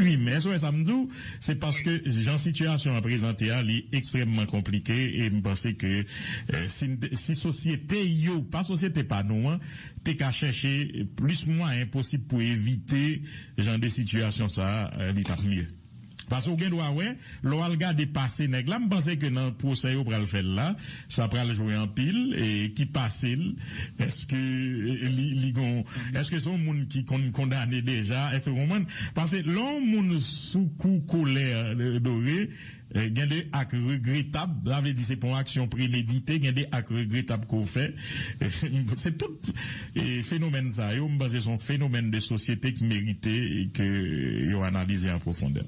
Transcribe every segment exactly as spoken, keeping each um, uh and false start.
Wi, men èske w wè sa m di w? Se paske jan sitiyasyon an prezante a, li ekstrèmman konplike e m panse ke eh, si, n te- si sosyete yo, pa sosyete pa nou an, te ka chèche plis mwayen posib pou evite jan de sitiyasyon sa a, eh, li t ap mye. Paske w gen dwa wè, lè w al gade pase nèg la, m panse ke nan pwosè yo pral fè l la, sa pral jwe anpil, e ki pase l, èske eh, li, li gon, èske se yon moun ki konn kondane deja, èske w konprann? Paske lè yon moun sou kou kolè eh, dore, eh, gen de ak regretab, sa vle di se pa yon aksyon premedite, gen de ak regretab ke w fè. Se tout eh, fenomèn sa yo, m panse se yon fenomèn de sosyete ki merite eh, ke yo analize an pwofondè.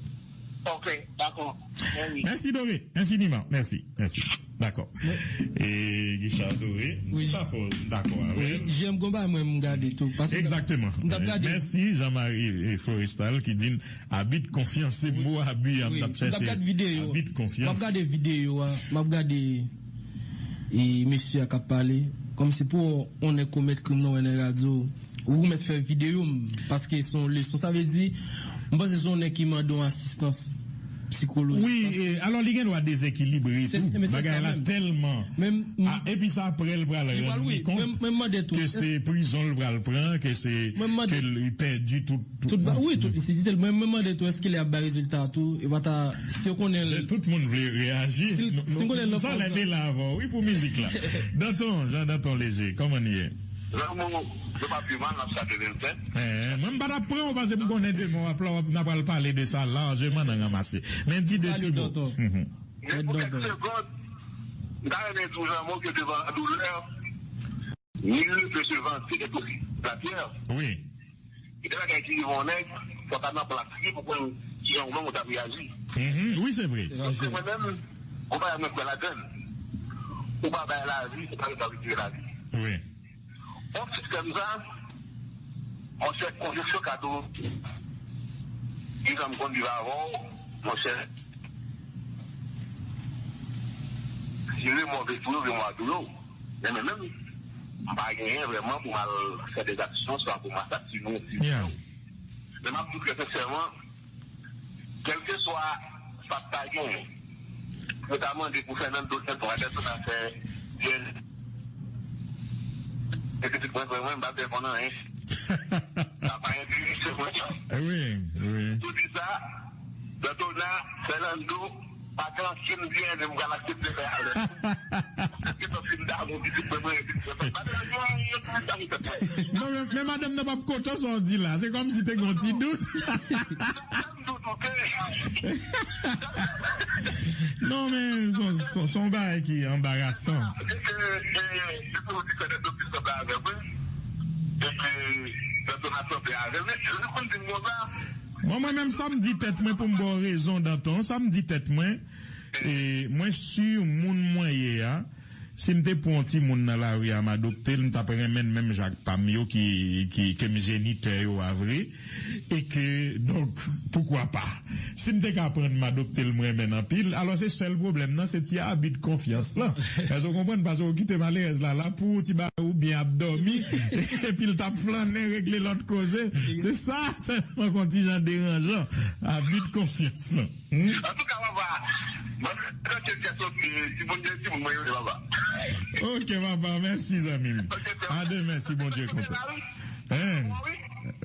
Ok, dakò. Mèsi. Mèsi Dore, enfiniman. Mèsi, mèsi. Dakò. E Guichard Dore, wi, sa fò dakò avè l. Wi, J M Gonba, mwen, m gade tou. Paske egzakteman. M t ap gade. Mèsi Jean-Marie eh, Florestal ki di n abi de konfyans, se mo abi a m t ap chèche. M t ap gade videyo. Abi de konfyans. M ap gade videyo a. M ap gade e mesye a k ap pale. Kòmsi pou w nèg komèt krim nan wè nan radyo, ou mèt fè videyo m, paske se yon leson. Sa vle di, m panse se yon nèg ki mande yon asistans psikolojik. Wi, e, alò li gen dwa dezekilibre tou. Bagay la tèlman. Ah, epi sa apre l pral rann li kont ke se prizon l pral pran, ke se ke li pèdi tout. Tout ba, wi, tout, si di tèl, mwen, mwen mande tou, èske li ap bay rezilta tou, e pa ta, si yo konnen l. Tout moun vle reyaji. Si l konnen l nan faz la. Wi, pou mizik la. Danton, Jean Danton Léger, kòman n ye? Lanmou, yo pa pi mal, n ap chache l fè. Mwen, m pa t ap pran w, paske m konnen demen w ap la, w ap, n ap pral pale de sa lajman nan ranmase. Men di de ti mo. Men pou kèk segond, m ta renmen di w, Jean, ke devan ladoulè, nul ne peut se vanter d'être aussi la pierre. Wi. Gen de bagay ki rive yon nèg, fò w ta nan plas li pou konn kijan ou menm ou t ap reyaji. Wi, se vre. Paske mwen menm, gon bagay mwen kwè ladan l. Ou pa bay lavi, ou pa retire lavi. Wi. Yon sistèm sa, monchè, konjeksyon kado, ki jan m konn viv avè w, monchè. Si remò vle touye w, remò a touye w. Men mwen menm, m pa genyen vrèman pou m al fè de aksyon, swa pou m asasinen w, tiye w. Men m ap di w trè sensèman, kèlkeswa sa k ta genyen, yo ta mande pou Fernando Santos, Anderson a fè byen. E pitit mwen, mwen, mwen, m pa bezwen konn anyen. Sa pa enterese mwen. Wi, wi. Pou di sa, Dantona, Fernando, pa gen ankenn byen, m pral aksepte fè avè l. Pitit mwen fin damou, pitit mwen, mwen, pitit mwen. Pa gen anyen pou m ta fè. Non, men, men madanm nan p ap kontan sa w di la. Se kòmsi te gen yon ti dout. Non, men, se yon, se yon, se yon bagay ki anbarasan. Mwen, mwen menm, sa m di tèt mwen pou m ba w rezon, Danton, sa m di tèt mwen, e mwen si moun mwen ye a, si m te pran yon timoun nan lari a, m adopte l, m t ap renmen l menm jan ak pa m yo ki, ki, ke m jenitè yo a vre, e ke, donk, poukwa pa? Si m te ka pran l, m adopte l, m renmen l anpil. Alò, se sèl pwoblèm nan, se ti abi de konfyans lan. Èske w konprann? Paske w kite malerèz la, la pou ti bagay ou byen ap dòmi, epi l t ap flannen, regle lòt koze. Se sa sèlman k yon ti jan deranjan, abi de konfyans lan. Hmm? Antouka, papa, mwen, tranke kè soti, si Bondye, si moun mwen yo, papa. Ok, papa, mèsi, zanmi m. Ok, a demen, si Bondye kontan. Hein?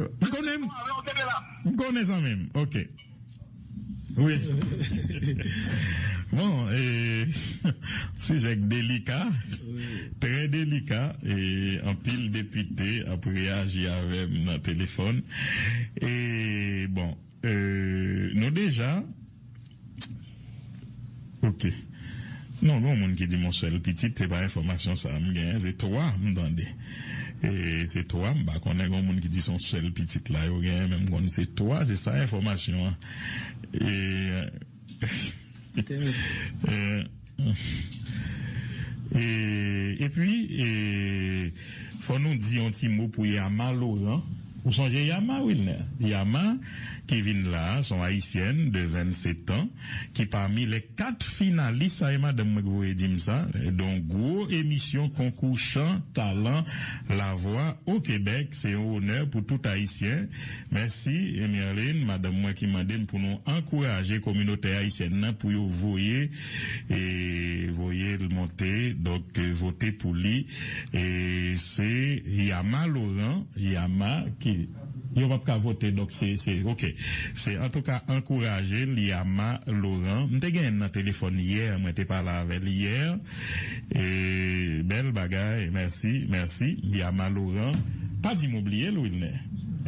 M konnen, m konnen, zanmi m. Ok. Wi. Bon, e, sijè k delika, trè delika, e anpil depite ap reyaji avè m nan telefòn. E, bon, e, nou deja, ok. Non, gon moun ki di m yon sèl pitit, se pa enfòmasyon sa a m genyen, se twa m tande. E se twa, m pa konnen gon moun ki di se yon sèl pitit la yo genyen, men m konn se twa, se sa enfòmasyon an. E, e, e, epi, e, fò nou di yon ti mo pou Yama Laurent. Ou sonje Yama, Wilner? Yama, ki vin la, se yon ayisyèn de vennsetan, ki pami lè kat finalis, sa e madanm mwen ki voye di m sa, de yon gwo emisyon konkou chan talan lavwa o Kebèk. Se yon onè pou tout ayisyen. Mèsi, Emerline, madanm mwen ki mande m pou nou ankouraje kominote ayisyèn nan pou yo voye, e, voye l monte, donk, e, vote pou li. E se Yama Laurent, Yama ki, yo p ap ka vote, donk se, se, ok. Se, antouka, ankouraje l, Yama Laurent. M te gen nan telefòn yè, mwen te pale avè l yè. E, bèl bagay, mèsi, mèsi, Yama Laurent. Pa di m oubliye l, Wilner.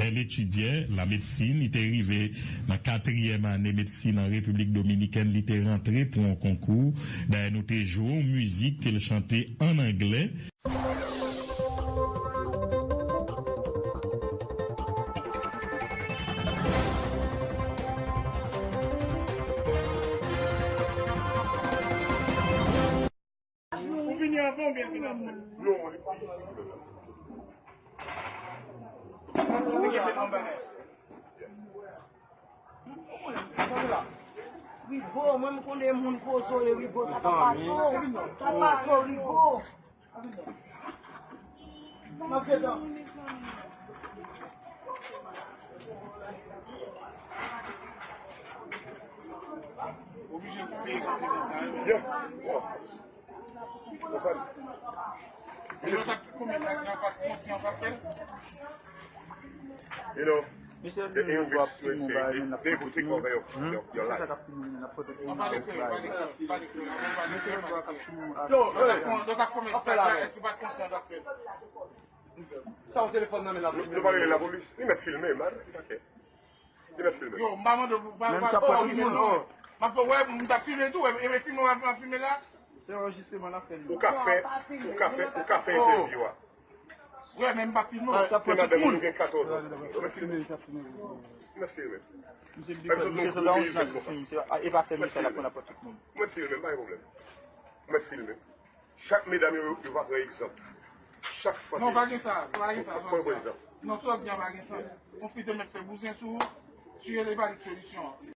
Elle étudiait la médecine, li te rive nan katriyèm ane medsin an Repiblik Dominikèn, li te rantre pou yon konkou. Dayè, nou te jwe yon mizik ke l chante ann anglè. Ou vini anvan oubyen l vin apre? Non, li pa vini. Rigo, mwen m konnen moun poze w ye, Rigo, sa pa pase w. Sa pase w, Rigo. Oblije peye konsekans sa yo. Yeah. Konsa. E lòt ap konbyen tan, lè w pa konsyan w pa fè l? You know, Mesye, the English would say, they, they will take over your, your, your life. Ann pale klè, pale klè, pale klè, ann pale klè, pale klè. Yo, lòt ap kon-, lòt ap konbyen tan, èske w pa t konsyan w t ap fè l? Sa yon telefòn nan men la. Nou, nou pa rele lapolis, li mèt filme, man, li pa kè. Li mèt filme. Yo, m pa mande w pou pa, pa, pa filme non. M ap fè, wè, m t ap filme tou, e, e filme w ap, ap filme la. Se anrejistreman n ap fè li. Ou ka fè, ou ka fè, ou ka fè entèvyou a. Wè, men m pa filme w. Se madanm ou gen katòz an. Ou mèt filme. Ou mèt filme. Misye di ke misye se la yon filme, e pa sèl misye la pou nenpòt tout moun. Ou mèt filme, pa gen pwoblèm. Ou mèt filme. Chak medam yo, yo va pran egzanp. Chak fwa. Non, pa gen sa, pa gen sa, sa w di a. Non, sa w di a pa gen sans. Yon fi te mèt fè bouzen sou ou, tiye l, e pa li k solisyon an.